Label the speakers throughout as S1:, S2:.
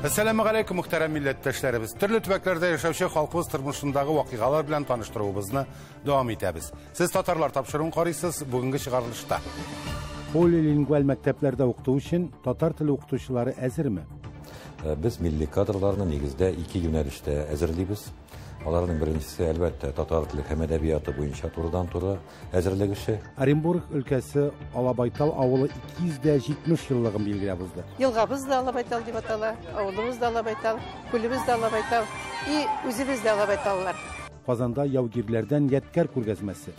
S1: Әссәламү галәйкүм, мөхтәрәм милләттәшләребез. Төрле төбәкләрдә яшәүче халкыбыз тормышындагы вакыйгалар белән таныштыруыбызны дәвам итәбез. Сез татарлар тапшыруын карыйсыз, бүгенге чыгарылышта. Полилингваль мәктәпләрдә укыту өчен татар теле укытучылары әзерме?
S2: Без милли кадрларны нигездә ике юнәлештә әзерлибез. Аларның беренчесе, әлбәттә, татар теле һәм әдәбияты буенча турыдан-туры әзерлек эше.
S1: Оренбург өлкәсе Алабайтал авылы 270 еллыгын билгеләп узды.
S3: Елгабыз да Алабайтал дип атала, авылыбыз да Алабайтал, күлебез дә Алабайтал, и үзебез дә Алабайталлар.
S1: Казанда яугирләрдән ядкәр күргәзмәсе.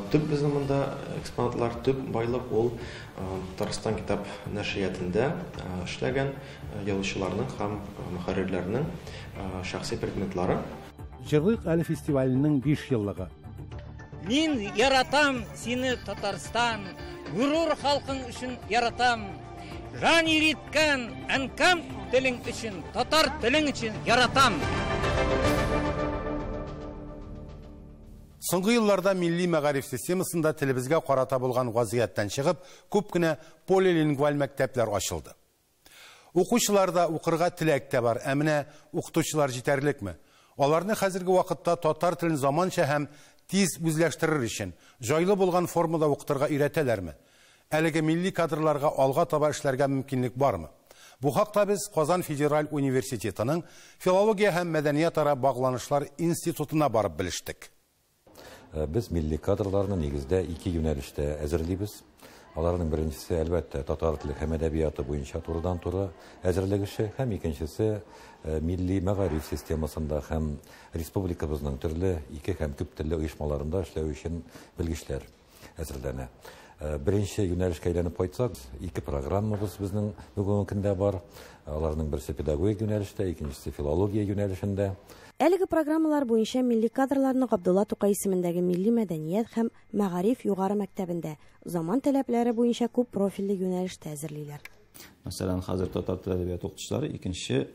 S4: Төп безнең монда экспонатлар, төп байлык ул Татарстан китап нәшриятында эшләгән язучыларның һәм мөхәррирләрнең шәхси предметлары.
S1: Җырлыйк әле фестиваленең 5 еллыгы.
S5: Мин яратам сине, Татарстан, горур халкың өчен яратам. Жан ириткән әнкәм телең өчен, татар телең өчен яратам.
S1: Соңгы елларда милли мәгариф системасында телебезгә карата булган вазгыятьтән чыгып, күп кенә полилингваль мәктәпләр ачылды. Укучыларда укырга теләк тә бар, ә менә укытучылар җитәрлекме? Аларны хәзерге вакытта татар телен заманча һәм тиз үзләштерер өчен җайлы булган формада укытырга өйрәтәләрме? Әлеге милли кадрларга алга таба эшләргә мөмкинлек бармы? Бу хакта без Казан федераль университетының филология һәм мәдәниятара багланышлар институтына барып белештек.
S2: Без милли кадрларны нигездә ике юнәлештә әзерлибез. Аларның беренчесе, әлбәттә, татар теле һәм әдәбияты буенча турыдан-туры әзерлек эше, һәм икенчесе милли мәгариф системасында һәм республикабызның төрле ике һәм күп телле оешмаларында эшләү өчен белгечләр әзерләнә. Беренче юнәлешкә әйләнеп кайтсак, ике программабыз безнең бүгенге көндә бар. Аларның берсе педагогик юнәлештә, икенчесе филология юнәлешендә.
S6: Әлеге программалар буенча милли кадрларны Габдулла Тукай исемендәге милли мәдәният һәм мәгариф югары мәктәбендә заман таләпләре буенча күп профильле юнәлештә әзерлиләр.
S7: Мәсәлән, хәзер татар теле әдәбияты укытучылары икенче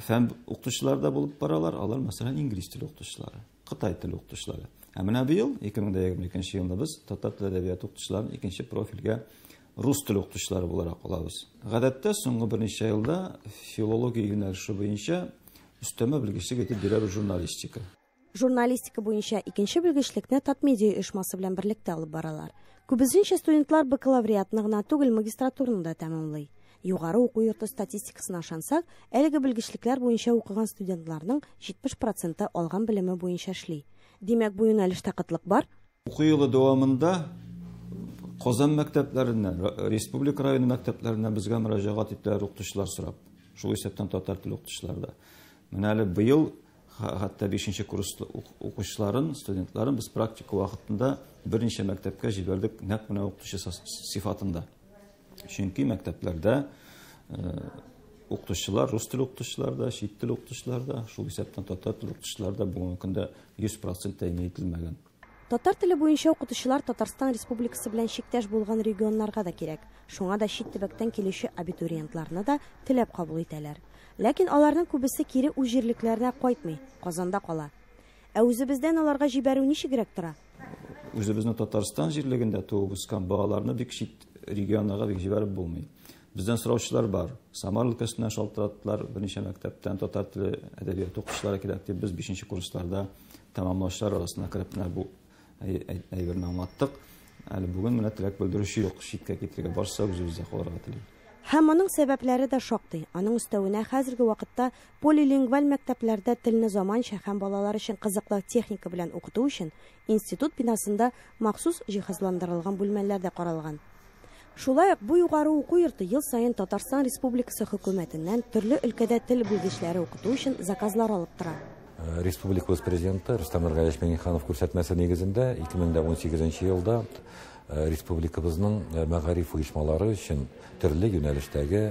S7: фән укытучылары да булып баралар. Алар, мәсәлән, инглиз теле укытучылары, кытай теле укытучылары. Ә менә быел 2022 елда без татар теле әдәбияты укытучыларын икенче профильгә рус теле укытучылары буларак алабыз. Гадәттә соңгы берничә елда филология юнәлеше буенча өстәмә белгечлек итеп бирәбез журналистика.
S6: Журналистика буенча икенче белгечлекне Татмедиа оешмасы белән берлектә алып баралар. Күбесенчә студентлар бакалавриатны гына түгел, магистратураны да тәмамлый. Югары уку йорты статистикасына ышансак, әлеге белгечлекләр буенча укыган студентларның 70% алган белеме буенча эшли. Димәк, бу юнәлештә кытлык бар?
S7: Уку елы дәвамында Казан мәктәпләреннән, республика районы мәктәпләреннән безгә мөрәҗәгать иттеләр укытучылар сорап. Шул исәптән татар теле укытучылары да. Менә әле быел хәтта 5 курс укучыларын, студентларын без практика вакытында берничә мәктәпкә җибәрдек, нәкъ менә укытучы сыйфатында. Чөнки мәктәпләрдә укытучылар, рус теле укытучылары да, чит тел укытучылары да, шул исәптән татар теле укытучылары да бүгенге көндә 100% тәэмин ителмәгән.
S6: Татар теле буенча укытучылар Татарстан Республикасы белән чиктәш булган регионнарга да кирәк. Шуңа да чит төбәктән килүче абитуриентларны да теләп кабул итәләр. Ләкин аларның күбесе кире үз җирлекләренә кайтмый, Казанда кала. Ә үзебездән аларга җибәрү ничегрәк тора?
S7: Үзебезнең Татарстан җирлегендә туып үскән балаларны бик чит регионнарга бик җибәреп булмый. Бездән сораучылар бар. Самар өлкәсеннән шалтыраттылар, берничә мәктәптән татар теле әдәбияты укытучылары кирәк дип без 5 курсларда тәмамлаучылар арасына кереп менә бу әйберне аңлаттык. Әле бүген менә теләк белдерүче юк, читкә китергә барса үзебездә калырга телим.
S6: Һәм аның сәбәпләре дә шактый. Аның өстәвенә хәзерге вакытта полилингваль мәктәпләрдә телне заманча һәм балалар өчен кызыклы техника белән укыту өчен институт бинасында махсус җиһазландырылган бүлмәләр дә каралган. Шулай ук бу югары уку йорты ел саен Татарстан Республикасы хөкүмәтеннән төрле өлкәдә тел белгечләре укыту өчен заказлар алып тора.
S2: Республикабыз президенты Рөстәм Нургалиевич Миңнеханов күрсәтмәсе нигезендә 2018 елда республикабызның мәгариф оешмалары өчен төрле юнәлештәге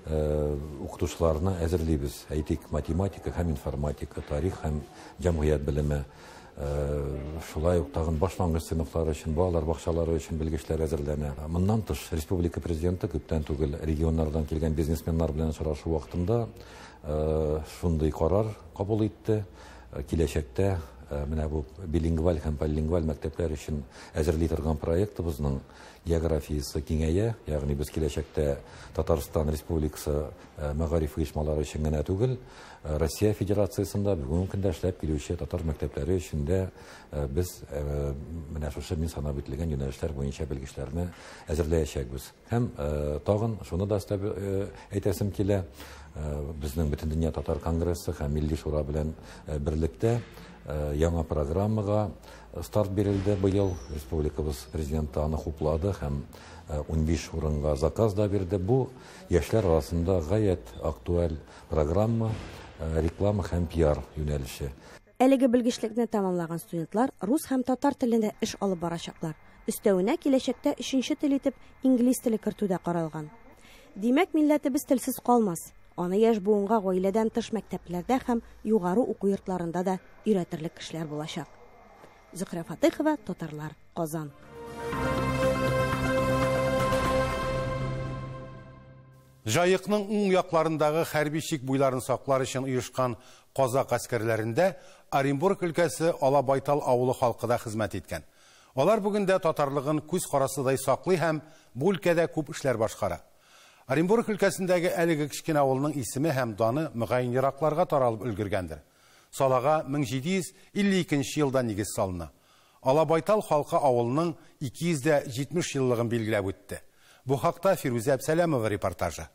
S2: укытучыларны әзерлибез. Әйтик, математика һәм информатика, тарих һәм җәмгыять белеме, шулай ук тагын башлангыч сыйныфлар өчен, балалар бакчалары өчен белгечләр әзерләнә. Моннан тыш, республика президенты күптән түгел регионнардан килгән бизнесменнар белән очрашу вакытында шундый карар кабул итте. Киләчәктә менә бу билингваль һәм полилингваль мәктәпләр өчен әзерли торган проектыбызның географиясе киңәя, ягъни без киләчәктә Татарстан Республикасы мәгариф оешмалары өчен генә түгел, Россия Федерациясендә бүгенге көндә эшләп килүче татар мәктәпләре өчен дә без менә шушы мин санап үтелгән юнәлешләр буенча белгечләрне әзерләячәкбез. Һәм тагын шуны да өстәп әйтәсем килә, безнең Бөтендөнья татар конгрессы һәм Милли шура белән берлектә яңа программага старт бирелде быел. Республикабыз президенты аны хуплады һәм 15 урынга заказ да бирде. Бу яшьләр арасында гаять актуаль программа, реклама һәм пиар юнәлеше.
S6: Әлеге белгечлекне тәмамлаган студентлар рус һәм татар телендә эш алып барачаклар. Өстәвенә киләчәктә өченче тел итеп инглиз теле кертү дә каралган. Димәк, милләтебез телсез калмас. Аны яшь буынга гаиләдән тыш мәктәпләрдә һәм югары уку йортларында да өйрәтерлек кешеләр булачак. Зөһрә Фатыхова, Татарлар, Казан.
S1: Җаекның уң якларындагы хәрби чик буйларын саклар өчен оешкан казак әскәрләрендә Оренбург өлкәсе Алабайтал авылы халкы да хезмәт иткән. Алар бүген дә татарлыгын күз карасыдай саклый һәм бу өлкәдә күп эшләр башкара. Оренбург өлкәсендәге әлеге кечкенә авылның исеме һәм даны мөгаен еракларга таралып өлгергәндер. Салага 1752 елда нигез салына. Алабайтал халкы авылының 270 еллыгын билгеләп үтте. Бу хакта Фирүзә Әбсәләмова репортажы.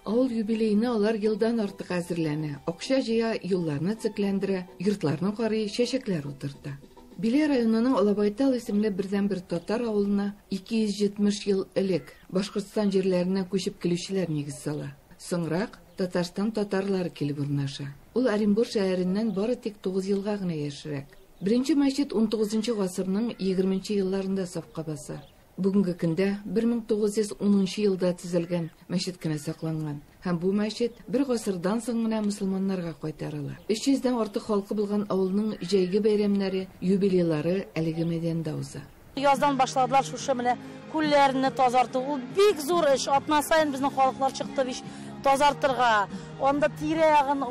S8: Авыл юбилеена алар елдан артык әзерләнә. Акча җыя, юлларны төзекләндерә, йортларны карый, чәчәкләр утырта. Биләр районының Алабайтал исемле бердәнбер татар авылына 270 ел элек Башкортстан җирләреннән күчеп килүчеләр нигез сала. Соңрак Татарстан татарлары килеп урнаша. Ул Оренбург шәһәреннән бары тик 9 елга гына яшьрәк. Беренче мәчет 19 гасырның 20 елларында сафка баса. Бүгенге көндә 1910 елда төзелгән мәчет кенә сакланган. Һәм бу мәчет бер гасырдан соң гына мөселманнарга кайтарыла. 300дән артык халкы булган авылның җәйге бәйрәмнәре, юбилейлары әлеге мәйданда уза.
S9: Яздан башладылар шушы менә күлләрне тазарту. Ул бик зур эш. Атна саен безнең халыклар чыкты бит тазартырга. Анда тирә-ягын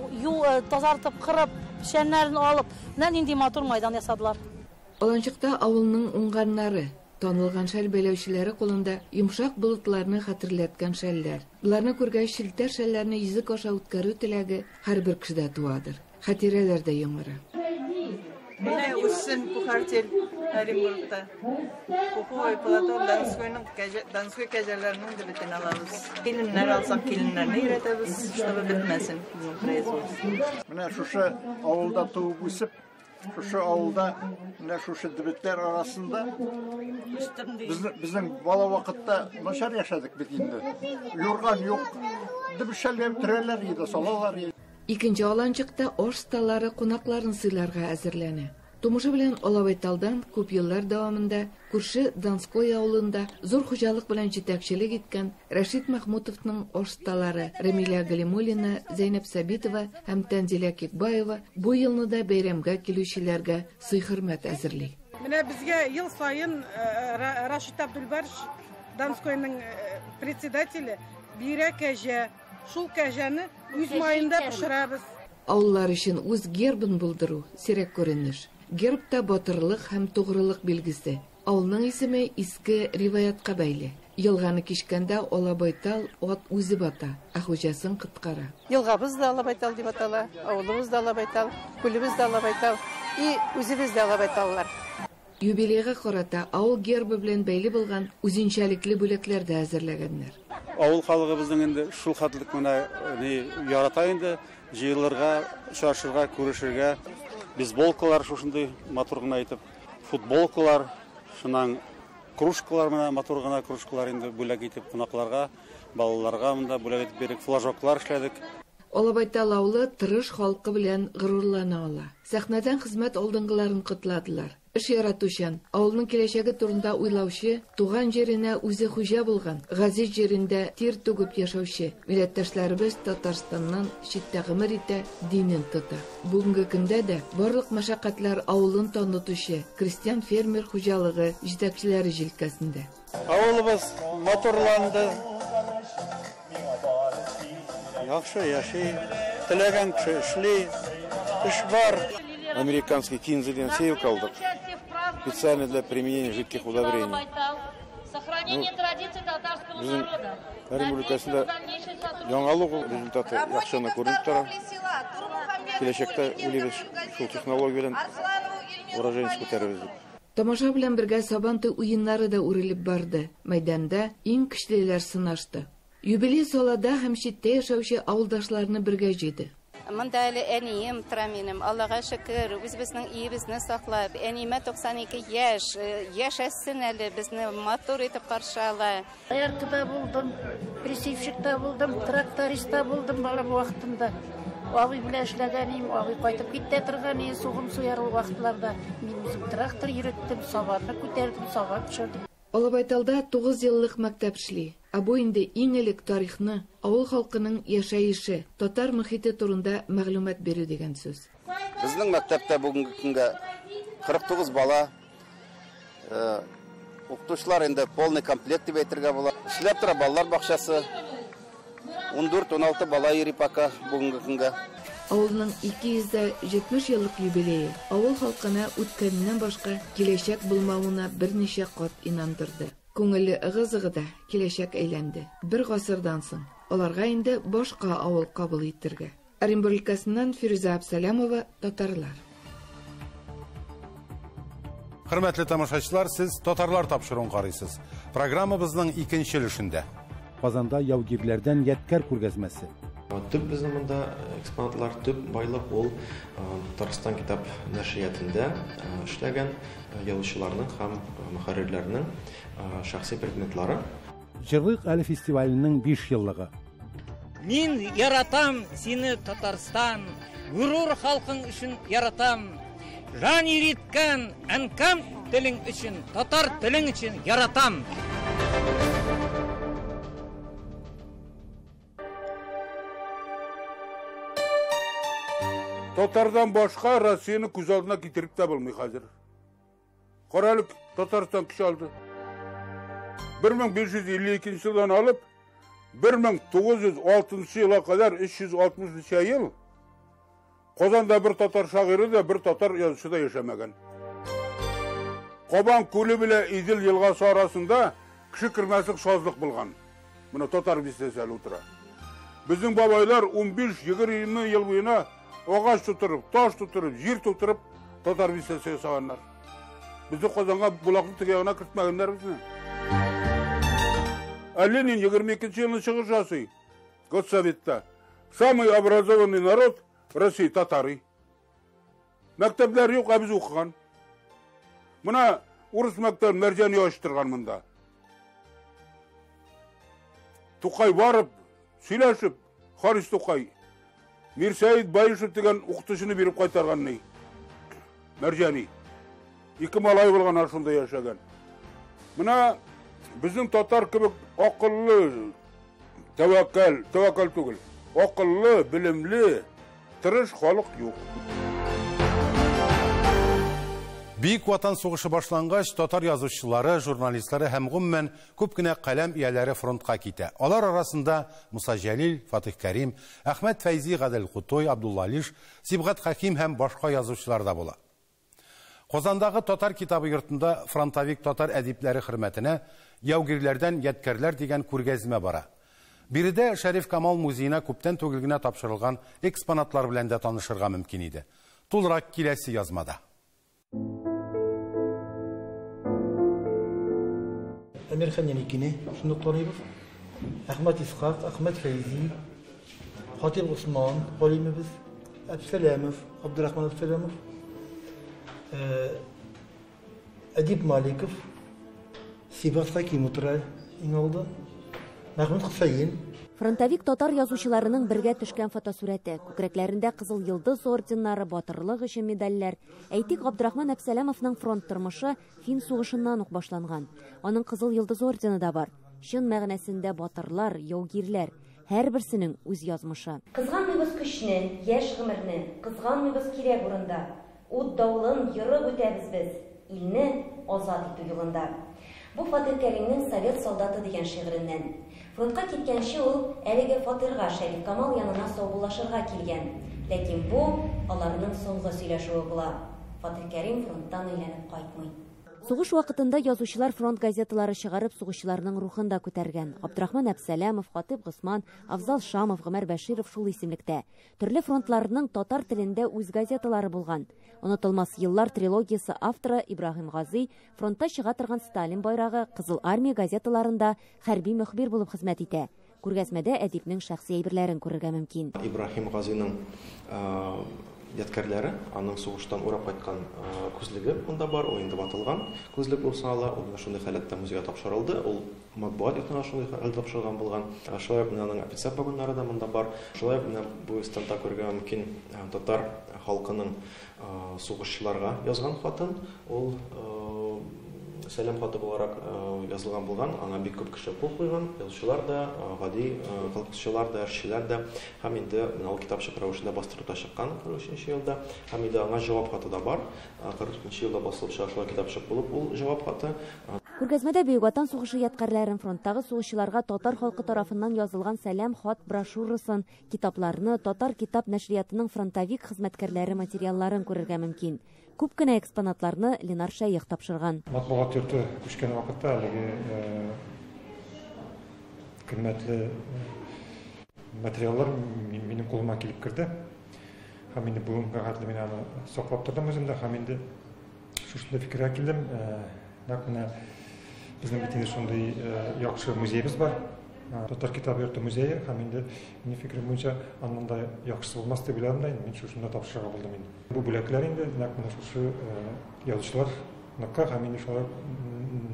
S9: тазартып, кырып, печәннәрен алып, менә нинди матур майдан ясадылар.
S8: Аланчыкта авылның уңганнары, танылган шәл бәйләүчеләре кулында йомшак болытларны хәтерләткән шәлләр. Буларны күргәч, челтәр шәлләрне йөзек аша үткәрү теләге һәрбер кешедә туадыр. Хатирәләр дә яңара.
S10: Менә үссен Пухартель Оренбургта. Пуховый Платон Донскойның Донской кәҗәләренең дә битен алабыз. Киленнәр алсак, киленнәрне өйрәтәбез, чтобы бетмәсен безнең производство.
S11: Менә шушы авылда туып үсеп, шушы авылда менә шушы дебетләр арасында безнең бала вакытта начар яшәдек бит инде. Юрган юк, дебешәләр төрәләр иде, салалар иде.
S8: Икенче аланчыкта аш осталары кунакларын сыйларга әзерләнә. Тумышы белән Алабайталдан күп еллар дәвамында күрше Донской авылында зур хуҗалык белән җитәкчелек иткән Рәшит Махмутовның аш осталары Рамилә Галимуллина, Зәйнәп Сабитова һәм Тәнзилә Кикбаева бу елны да бәйрәмгә килүчеләргә сый-хөрмәт әзерли.
S12: Менә безгә ел саен Рашид Абдулбарш Донскойның председателе бирә кәҗә. Шул кәҗәне үз маенда пешерәбез.
S8: Авыллар өчен үз гербын булдыру сирәк күренеш. Герб та батырлык һәм тугрылык билгесе. Авылның исеме иске риваятка бәйле. Елганы кичкәндә Алабайтал ат үзе бата, ә хуҗасын коткара.
S3: Елгабыз да Алабайтал дип атала, авылыбыз да Алабайтал, күлебез дә Алабайтал, и үзебез дә Алабайталлар.
S8: Юбилейга карата авыл гербы белән бәйле булган үзенчәлекле бүләкләр дә әзерләгәннәр.
S13: Авыл халкыбызның инде шул хәтлек менә ни ярата инде җыелырга, очрашырга, күрешергә. Бейсболкалар шушындый матур гына итеп, футболкалар, шуннан кружкалар менә матур гына кружкалар инде бүләк итеп кунакларга, балаларга монда бүләк итеп бирдек, флажоклар эшләдек.
S8: Алабайтал авылы тырыш халкы белән горурлана ала. Сәхнәдән хезмәт алдынгыларын котладылар. Эш яратучан, авылның киләчәге турында уйлаучы, туган җиренә үзе хуҗа булган, газиз җирендә тир түгеп яшәүче милләттәшләребез Татарстаннан читтә гомер итә, динен тота. Бүгенге көндә дә барлык мәшәкатьләр авылын танытучы крестьян фермер хуҗалыгы җитәкчеләре җилкәсендә.
S13: Авылыбыз матурланды. Яхшы яши, теләгән кеше эшли, эш бар.
S14: Американский кинза дигән сеялка алдык. Специально для применения жидких удобрений. Ну, безнең Оренбург өлкәсендә яңалык ул, результаты яхшы гына күренеп тора. Киләчәктә уйлыйбыз, шул технология белән урожайность күтәрербез дип.
S8: Тамаша белән бергә Сабантуй уеннары да үрелеп барды. Мәйданда иң көчлеләр сынашты. Юбилей салада һәм читтә яшәүче авылдашларны бергә җыйды.
S15: Монда әле әнием тора минем. Аллага шөкер, үзебезнең өебезне саклап, әниемә 92 яшь, яшәсен әле, безне матур итеп каршы ала.
S16: Дояркада булдым, присевщикта булдым, трактористта булдым балам вакытында. Абый белән эшләгән идем, абый кайтып китә торган иде, сугым суяр ул вакытларда. Мин үзем трактор йөреттем, сабанны күтәрдем, сабан төшердем.
S8: Алабайталда 9 еллык мәктәп эшли. Ә бу инде иң элек тарихны, авыл халкының яшәеше, татар мөхите турында мәгълүмат бирү дигән сүз.
S17: Безнең мәктәптә бүгенге көнгә 49 бала, укытучылар инде полный комплект дип әйтергә була. Эшләп тора балалар бакчасы. 14-16 бала йөри пока бүгенге көнгә.
S8: Авылның 270 еллык юбилее авыл халкына үткәненнән башка киләчәк булмавына берничә кат инандырды. Күңелле ыгы-зыгы да киләчәк әйләнде. Бер гасырдан соң аларга инде башка авыл кабул итергә. Оренбург өлкәсеннән Фирүзә Абсалямова, Татарлар.
S1: Хөрмәтле тамашачылар, сез Татарлар тапшыруын карыйсыз. Программабызның икенче өлешендә. Казанда яугирләрдән ядкәр күргәзмәсе.
S4: Төп безнең монда экспонатлар, төп байлык ул Татарстан китап нәшриятында эшләгән язучыларның һәм мөхәррирләрнең шәхси предметлары.
S1: Җырлык әле фестиваленең 5 еллыгы.
S5: Мин яратам сине, Татарстан, горур халкың өчен яратам. Жан ириткән әнкәм телең өчен, татар телең өчен яратам.
S18: Татардан башка Россияне күз алдына китереп тә булмый хәзер. Кара әле, Татарстан көч алды. 1552 елдан алып 1906 елга кадәр 360 нчы ел Казанда бер татар шагыйре дә, бер татар язучы да яшәмәгән. Кабан күле белән Идел елгасы арасында кеше кермәслек сазлык булган. Менә татар бистәсе әле утыра. Безнең бабайлар 15-20 ел буена агач тутырып, таш тутырып, җир тутырып татар бистәсе ясаганнар. Безне Казанга Булакны теге ягына кертмәгәннәр безне. Ә Ленин 22 елны чыгыш ясый Госсоветта. Самый образованный народ России татары. Мәктәпләр юк, ә без укыган. Менә урыс мәктәбен Мәрҗани ачтырган монда. Тукай барып, сөйләшеп, Харис Тукай, Мирсәид Баишев дигән укытучыны биреп кайтарган ни. Мәрҗани. Ике малай булган, шунда яшәгән. Менә безнең татар кебек акыллы, тәвәккәл, тәвәккәл түгел, акыллы, белемле, тырыш халык юк.
S1: Бөек Ватан сугышы башлангач, татар язучылары, журналистлары һәм гомумән күп кенә каләм ияләре фронтка китә. Алар арасында Муса Җәлил, Фатих Кәрим, Әхмәт Фәйзи, Гадел Кутуй, Абдулла Алиш, Сибгат Хәким һәм башка язучылар да була. Казандагы татар китабы йортында фронтовик татар әдипләре хөрмәтенә Яугирләрдән ядкәрләр дигән күргәзмә бара. Биредә Шәриф Камал музеена күптән түгел генә тапшырылган экспонатлар белән дә танышырга мөмкин иде. Тулырак киләсе язмада.
S19: Әмирхан Еникине, шундук таныйбыз. Әхмәт Исхак, Әхмәт Фәйзи, Хатип Усман, галимебез, Әбсәләмов, Абдурахман Әбсәләмов, Әдип Маликов, Сибгат Хәким утыра иң алда, Мәхмүт Хөсәен.
S20: Фронтовик татар язучыларының бергә төшкән фотосурәте, күкрәкләрендә Кызыл Йолдыз орденнары, батырлык өчен медальләр. Әйтик, Абдурахман Әбсәләмовның фронт тормышы фин сугышыннан ук башланган. Аның Кызыл Йолдыз ордены да бар. Чын мәгънәсендә батырлар, яугирләр. Һәрберсенең үз язмышы. Кызганмыйбыз көчне, яшь гомерне, кызганмыйбыз кирәк урында. Ут давылын ерып үтәбез без, илне азат итү юлында. Бу Фатих Кәримнең Совет солдаты дигән шигыреннән. Фронтка киткәнче ул әлеге фатирга Шәриф Камал янына саубуллашырга килгән. Ләкин бу аларның соңгы сөйләшүе була. Фатих Кәрим фронттан әйләнеп кайтмый. Сугыш вакытында язучылар фронт газеталары чыгарып сугышчыларның рухын да күтәргән. Габдрахман Әпсәләмов, Хатыйп Госман, Афзал Шамов, Гомәр Бәширов шул исемлектә. Төрле фронтларның татар телендә үз газеталары булган. Онытылмас еллар трилогиясе авторы Ибраһим Гази фронтта чыга торган Сталин байрагы, Кызыл армия газеталарында хәрби мөхбир булып хезмәт итә. Күргәзмәдә әдипнең шәхси әйберләрен күрергә мөмкин.
S4: Ибраһим Газиның ядкәрләре, аның сугыштан урап кайткан күзлеге монда бар, ул инде ватылган күзлек булып санала, ул менә шундый халәттә музейга тапшырылды, ул матбугат йортына шундый хәлдә тапшырылган булган. Шулай ук менә аның офицер погоннары да монда бар. Шулай ук менә бу стендта күрергә мөмкин татар халкының сугышчыларга язган хатын, ул сәлам хаты буларак язылган булган, аңа бик күп кеше кул куйган, язучылар да, гади колхозчылар да, эшчеләр дә, һәм инде менә ул китапчык рәвешендә бастырып та чыккан 43 елда, һәм инде аңа җавап хаты да бар, 44 елда басылып чыга шулай китапчык булып ул җавап хаты.
S20: Күргәзмәдә Бөек Ватан сугышы ядкарьләрен, фронттагы сугышчыларга татар халкы тарафыннан язылган сәлам хат брошюрасын, китапларны, татар китап нәшриятының фронтовик хезмәткәрләре материалларын күрергә мөмкин. Күп кенә экспонатларны Ленар Шәех тапшырган.
S21: Матбугат йорты күчкән вакытта әлеге кыйммәтле материаллар минем кулыма килеп керде. Һәм инде бүгенге хәтле мин аны саклап тордым үземдә, һәм инде шушындый фикергә килдем. Нәкъ менә безнең бит инде шундый яхшы музеебыз бар. Татар китап йорты музее, һәм инде минем фикерем буенча аннан да яхшысы булмас дип уйладым да, инде мин шушында тапшырырга булдым инде. Бу бүләкләр инде нәкъ менә шушы язучыларныкы һәм инде шулай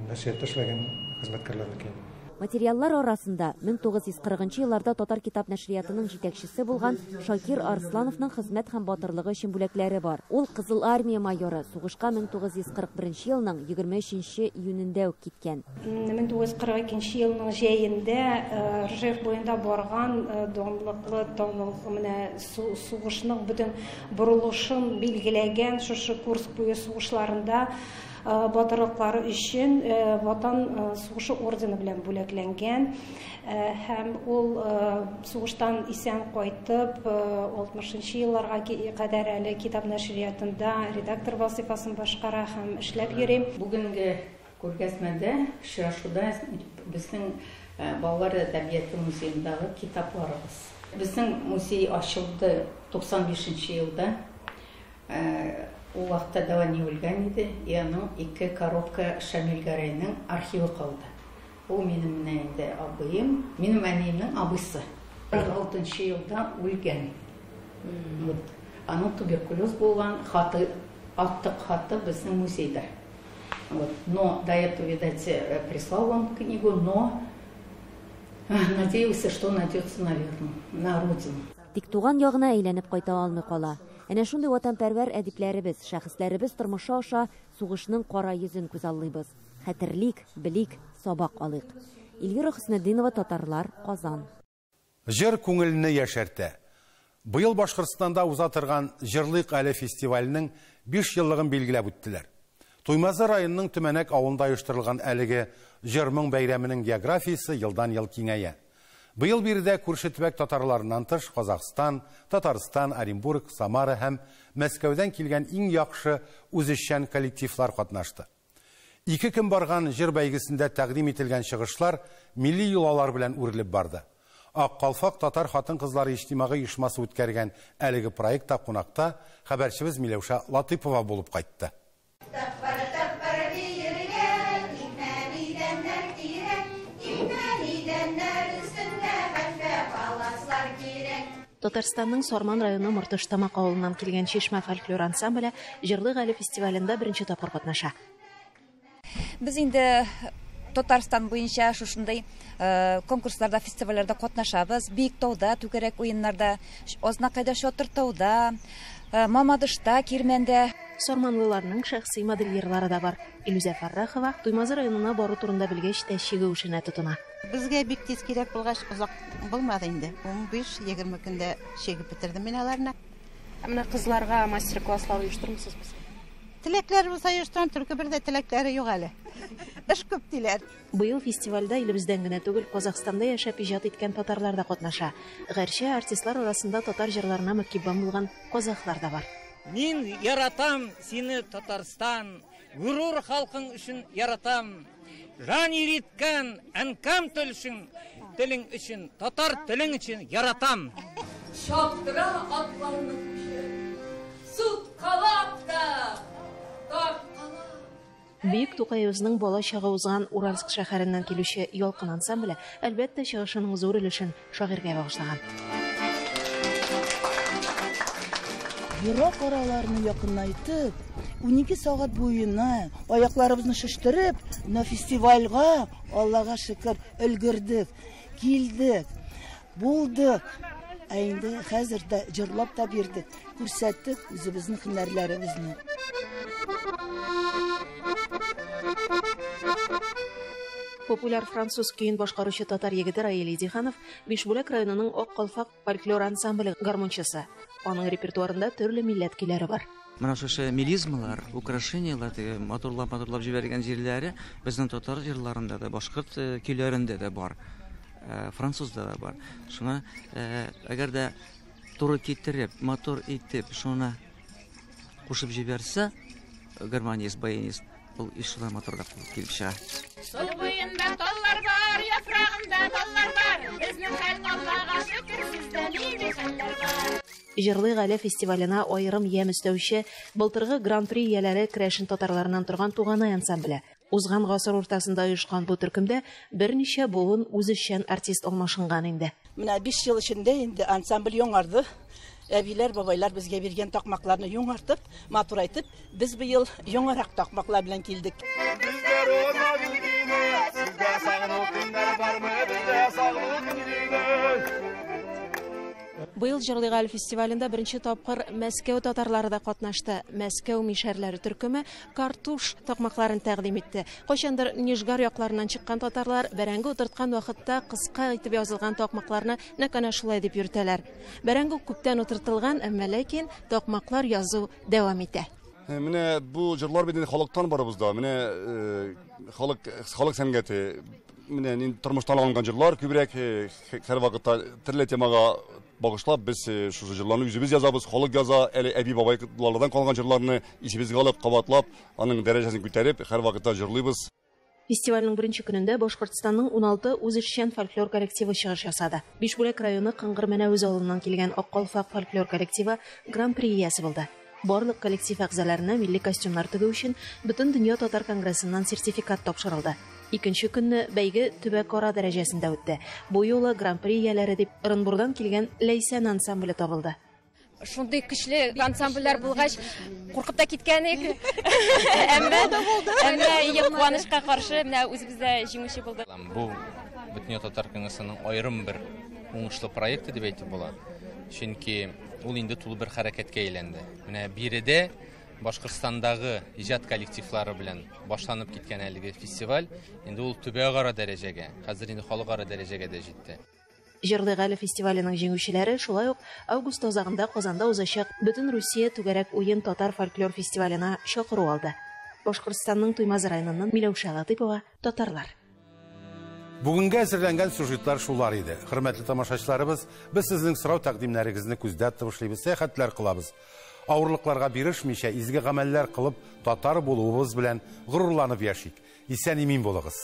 S21: нәшриятта эшләгән хезмәткәрләрнеке инде.
S20: Материаллар арасында 1940 елларда татар китап нәшриятының җитәкчесе булган Шакир Арслановның хезмәт һәм батырлыгы өчен бүләкләре бар. Ул Кызыл армия майоры, сугышка 1941 елның 23 июнендә үк киткән.
S22: 1942 елның җәендә Ржев буенда барган данлыклы танылгы менә сугышның бөтен борылышын билгеләгән шушы Курск буе сугышларында батырлыклары өчен Ватан сугышы ордены белән бүләкләнгән һәм ул сугыштан исән кайтып 60 елларга кадәр әле китап нәшриятында редактор вазифасын башкара һәм эшләп йөри.
S23: Бүгенге күргәзмәдә, очрашуда безнең балалар әдәбияты музеендагы китапларыбыз. Безнең музей ачылды 95 елда. Ул вакытта Дәвани үлгән иде, и аның 2 коробка Шамил Гәрәйнең архивы калды. Ул минем менә инде абыем, минем әниемнең абыйсы. 46 елда үлгән. Вот. Аның туберкулез булган, хаты, актык хаты безнең музейда. Вот. Но до этого, видать, прислал он книгу, но надеялся, что найдется, наверное, на родину.
S20: Тик туган ягына әйләнеп кайта алмый кала. Әнә шундый ватанпәрвәр әдипләребез, шәхесләребез тормышы аша сугышның кара йөзен күзаллыйбыз. Хәтерлик, белик, сабак алыйк. Эльвира Хөснетдинова, Татарлар, Казан.
S1: Җыр күңелне яшәртә. Быел Башкортстанда уза торган Җырлыйк әле фестиваленең 5 еллыгын билгеләп үттеләр. Туймазы районының Төмәнәк авылында оештырылган әлеге җыр-моң бәйрәменең географиясе елдан-ел киңәя. Быел биредә күрше төбәк татарларыннан тыш Казахстан, Татарстан, Оренбург, Самара һәм Мәскәүдән килгән иң яхшы үзешчән коллективлар катнашты. 2 көн барган җыр бәйгесендә тәкъдим ителгән чыгышлар милли йолалар белән үрелеп барды. Ак калфак татар хатын-кызлары иҗтимагый оешмасы үткәргән әлеге проектта кунакта хәбәрчебез Миләүшә Латыпова булып кайтты.
S24: Татарстанның Сарман районы Мортыш-Тамак авылыннан килгән Чишмә фольклор ансамбле Җырлык әле фестивалендә беренче тапкыр катнаша.
S25: Без инде Татарстан буенча шушындый конкурсларда, фестивальләрдә катнашабыз. Биектауда, түгәрәк уеннарда, Азнакайда, Чатыртауда, Мамадышта, Кирмәндә.
S24: Сарманлыларның шәхси модельерлары да бар. Илүзә Фаррахова Туймазы районына бару турында белгәч тә чигү эшенә тотына.
S26: Безгә бик тиз кирәк булгач, озак булмады инде. 15-20 көндә чигеп бетердем мин аларны.
S24: Ә менә кызларга мастер-класслар оештырмыйсызмы?
S26: Теләкләр булса оештырам, только бер дә теләкләре юк әле. Эш күп диләр.
S24: Быел фестивальдә илебездән генә түгел, Казахстанда яшәп иҗат иткән татарлар да катнаша. Гәрчә артистлар арасында татар җырларына мөкиббән булган казахлар да бар.
S5: Мин яратам сине, Татарстан, горур халкың өчен яратам. Жан иреткән әнкәм телең өчен, татар телең өчен яратам.
S2: Чаптыра атларны күчеп, суткалап та тарткалап.
S24: Бөек Тукаебызның бала чагы узган Уральск шәһәреннән килүче Ялкын ансамбле, әлбәттә, чыгышының зур өлешен шагыйрьгә багышлаган.
S6: Ерак араларны якынайтып, 12 сәгать буена аякларыбызны шештереп, менә фестивальгә, Аллага шөкер, өлгердек, килдек, булдык. Ә инде хәзер дә җырлап та бирдек, күрсәттек үзебезнең һөнәрләребезне.
S24: Популяр француз көен башкаручы татар егете Раил Идиханов Бишбүләк районының Ак калфак фольклор ансамбле гармунчысы. Аның репертуарында төрле милләт көйләре бар.
S7: Менә шушы мелизмалар, украшениялар, теге матурлап-матурлап җибәргән җирләре безнең татар җырларында да, башкорт көйләрендә дә бар, французда да бар. Шуңа әгәр дә туры китереп, матур итеп, шуны кушып җибәрсә, гармонист, баянист, ул иш шулай матуррак булып килеп чыга.
S2: Су буенда таллар бар, яфрагында баллар бар. Безнең хәл Аллага шөкер, сездә нинди хәлләр бар?
S24: Җырлыйк әле фестиваленә аерым ямь өстәүче былтыргы гран-при ияләре керәшен татарларыннан торган Туганай ансамбле. Узган гасыр уртасында оешкан бу төркемдә берничә буын үзешчән артист алмашынган инде.
S6: Менә 5 ел эчендә инде ансамбль яңарды. Әбиләр, бабайлар безгә биргән такмакларны яңартып, матурайтып, без быел яңарак такмаклар белән килдек.
S24: Быел Җырлыйк әле фестивалендә беренче тапкыр Мәскәү татарлары да катнашты. Мәскәү мишәрләре төркеме картуш такмакларын тәкъдим итте. Кайчандыр Нижгар якларыннан чыккан татарлар бәрәңге утырткан вакытта кыска итеп язылган такмакларны нәкъ әнә шулай дип йөртәләр. Бәрәңге күптән утыртылган, әмма ләкин такмаклар язу дәвам итә.
S9: Менә бу җырлар бит инде халыктан барыбызда. Менә халык сәнгате, менә нинди тормыштан алынган җырлар күбрәк һәр вакытта төрле темага багышлап без шушы җырларны үзебез язабыз, халык яза, әле әби-бабайлардан калган җырларны исебезгә алып, кабатлап, аның дәрәҗәсен күтәреп, һәр вакытта җырлыйбыз.
S24: Фестивальнең беренче көнендә Башкортстанның 16 үзешчән фольклор коллективы чыгыш ясады. Бишбүләк районы Кыңгыр Мәнәвез авылыннан килгән Ак калфак фольклор коллективы гран-при иясе булды. Барлык коллектив әгъзаларына милли костюмнар тегү өчен Бөтендөнья татар конгрессыннан сертификат тапшырылды. Икенче көнне бәйге төбәкара дәрәҗәсендә үтте. Бу юлы гран-при ияләре дип Орынбурдан килгән Ләйсән ансамбле табылды.
S10: Шундый көчле ансамбльләр булгач, куркып та киткән идек. Әмма куанычка каршы менә үзебез дә җиңүче булдык.
S11: Бу Бөтендөнья татар конгрессының аерым бер уңышлы проекты дип әйтеп була. Чөнки ул инде тулы бер хәрәкәткә әйләнде. Менә биредә Башкортстандагы иҗат коллективлары белән башланып киткән әлеге фестиваль инде ул төбәкара дәрәҗәгә, хәзер инде халыкара дәрәҗәгә дә җитте.
S24: Җырлыйк әле фестиваленең җиңүчеләре шулай ук август азагында Казанда узачак Бөтен Русия түгәрәк уен татар фольклор фестиваленә чакыру алды. Башкортстанның Туймазы районыннан Миләүшә Латыпова, Татарлар.
S1: Бүгенге әзерләнгән сюжетлар шулар иде. Хөрмәтле тамашачыларыбыз, без сезнең сорау тәкъдимнәрегезне күздә тотып эшлибез, сәяхәтләр кылабыз. Авырлыкларга бирешмичә, изге гамәлләр кылып, татар булуыбыз белән горурланып яшик. Исән имин булыгыз.